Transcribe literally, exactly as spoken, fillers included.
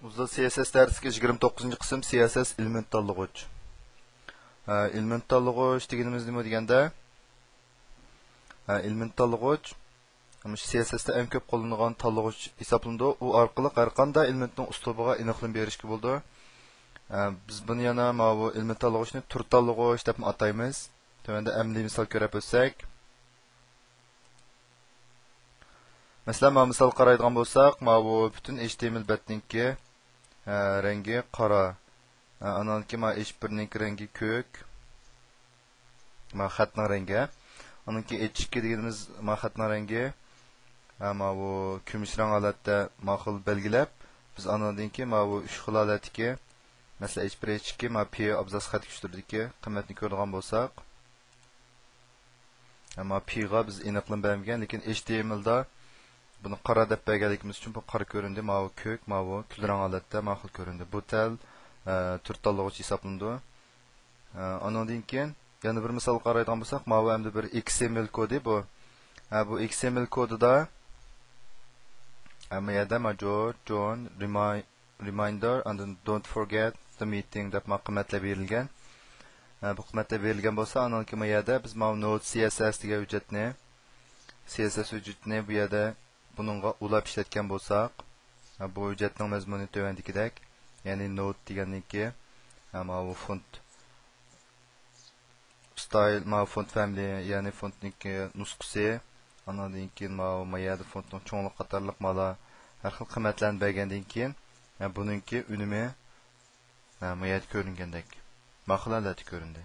ئۇزدا سى ئېس ئېس دەرسلىكى يىگىرمە توققۇزىنچى قىسىم، سى ئېس ئېس ئېلېمېنت تاللىغۇچ. ئە، ئېلېمېنت تاللىغۇچ دېگىنىمىز نېمە دېگەندە، ئە، ئېلېمېنت تاللىغۇچ مۇشۇ سى ئېس ئېس تە ئەڭ كۆپ قوللىنىدىغان تاللىغۇچ ھېسابلىنىدۇ. ئۇ ئارقىلىق ھەر قانداق ئېلېمېنتنىڭ ئۇسلۇبىغا ئېنىقلىما بېرىشكە بولىدۇ. ئە، بىز بۇنى يەنە ماۋۇ ئېلېمېنت تاللىغۇچنى تۈر تاللىغۇچ دەپمۇ ئاتايمىز. تۆۋەندە ئەمەلىي مىسال كۆرۈپ ئۆتسەك. مەسىلەن، ماۋۇ مىسال قارايدىغان بولساق، ماۋۇ پۈتۈن ئېچ تى ئېم ئېل بەتنىڭكى، ئە، رەڭگى قارا. ئە، ئانانكى ماۋۇ ئېچ بىرنىڭكى رەڭگى كۆك. ماۋۇ خەتنىڭ رەڭگى. ئانانكى ئېچ ئىككى دېگىنىمىز ماۋۇ خەتنىڭ رەڭگى. ئە، ماۋۇ كۈمۈش رەڭ ھالەتتە ماۋۇ خىل بەلگىلەپ، بىز ئانىڭدىن كېيىن ماۋۇ ئۈچ خىل ھالەتتىكى، مەسىلەن، ئېچ بىر، ئېچ ئىككى، ماۋۇ پى ئابزاس خەت كۈچلىرىدىكى قىممەتنى كۆرىدىغان بولساق، ئەمما پىغا بىز ئېنىقلىما بەرمىگەن، لېكىن ئېچ تى ئېم ئېلدا بۇنى قارا دەپ بەرگەنلىكىمىز ئۈچۈن بۇ قارا كۆرۈندى. ماۋۇ كۆك، ماۋۇ كۈل رەڭ ھالەتتە ماۋۇ خىل كۆرۈندى. بۇ تەل، ئە، تۈر تاللىغۇچ ھېسابلىنىدۇ. ئە، ئانىڭدىن كېيىن يەنە بىر مىسالغا قارايدىغان بولساق، ماۋۇ ئەمدى بىر ئېكس ئېم ئېل كودى بۇ. ئە، بۇ ئېكس ئېم ئېل كودىدا، ئە، ما يەردە ما جورج، جون، رىماي، reminder، ئاندىن don't forget the meeting دەپ ما قىممەتلەر بېرىلگەن. ئە، بۇ قىممەتلەر بېرىلگەن بولسا، ئانىڭدىن كېيىن ما يەردە بىز ماۋۇ نود سى ئېس ئېس دېگەن ھۆججەتنى، سى ئېس ئېس ھۆججىتىنى بۇ يەردە بۇنىڭغا ئۇلاپ ئىشلەتكەن بولساق، ئە، بۇ ھۆججەتنىڭ مەزمۇنى تۆۋەندىكىدەك، يەنى نود دېگەننىڭكى، ئە، ماۋۇ فونت ستايل، ماۋۇ فونت فامىلى، يەنى فونتنىڭكى نۇسخىسى، ئانىڭدىن كېيىن ماۋۇ ما يەردە فونتنىڭ چوڭلۇقى قاتارلىق مالا ھەر خىل قىممەتلەرنى بەرگەندىن كېيىن، ئە، بۇنىڭكى ئۈنۈمى، ئە، ما يەردە كۆرۈنگەندەك ماۋۇ خىل ھالەتتە كۆرۈندى.